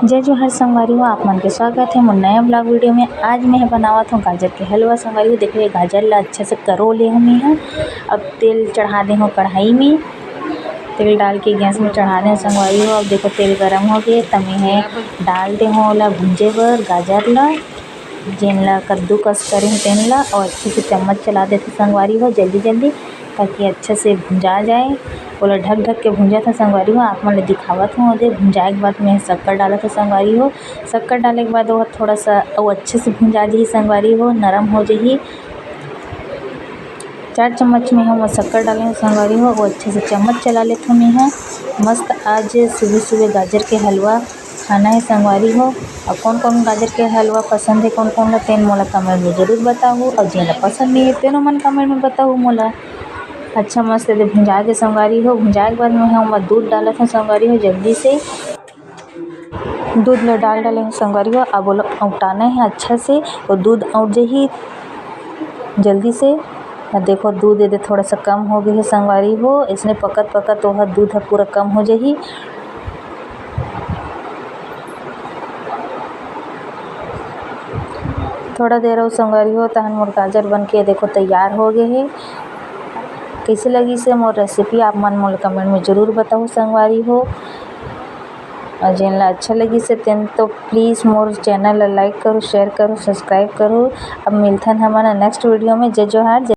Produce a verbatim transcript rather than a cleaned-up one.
जय जोहार संगवारी हो, आप मन के स्वागत हे मोर नया vlog video में। आज मैं बनावत हूँ गाजर के हलवा। संगवारी हो, देखो, ये गाजर ला अच्छा से करो ले हूँ मैं ह। अब तेल चढ़ा दे हूँ कढ़ाई में, तेल डाल के गैस में चढ़ा दे हूँ संगवारी हो। अब देखो, तेल गरम हो गए, त मैं ह डाल दे हूँ ओला भूंजे बर गाजर ला, जेन ला कद्दूकस करे हूँ तेन ला, और अच्छे से चम्मच चला देते संगवारी हो जल्दी जल्दी, ताकि अच्छा से भुंजा जाए। ओला ढक ढक के भूंजत हूँ संगवारी हो, आप मन ल दिखावत हूँ। ओदे भुंजाए के बाद मैं शक्कर डालत हूँ संगवारी हो। शक्कर डाले के बाद वो थोड़ा सा अउ अच्छे से भुंजा जाही संगवारी हो, नरम हो जाही। चार चम्मच में हम शक्कर डाले हूँ संगवारी हो, वो अच्छे से चम्मच चला लेथों मैं ह। मस्त आज सुबह सुबह गाजर के हलवा खाना है संगवारी हो। और कौन कौन गाजर के हलवा पसंद है, कौन कौन ला, तेन मोला कमेंट में जरूर बताहू, और जेन ला पसंद नहीं है तेनो मन कमेंट में बताहू मोला। अच्छा, मस्त एदे भुंजा के संगवारी हो, भुंजाए के बाद में हम दूध डालत हूँ संगवारी हो जल्दी से। दूध ला डाल डाले हूँ संगवारी हो। अब ओला औटाना है अच्छा से, वो दूध औट जाही जल्दी से। अब देखो, दूध एदे थोड़ा सा कम हो गए है संगवारी हो, इसने पकत पकत ओहर दूध ह पूरा कम हो जाही। थोड़ा देर अउ संगवारी हो, तहन मोर गाजर बन के देखो तैयार हो गए हे। कैसे लगिस हे मोर रेसिपी, आप मन मोला कमेंट में जरूर बताहू संगवारी हो। और जेन ला अच्छा लगिस हे तेन तो प्लीज मोर चैनल ला लाइक करो, शेयर करो, सब्सक्राइब करो। अब मिलथन हमन नेक्स्ट वीडियो में। जय जोहार, जय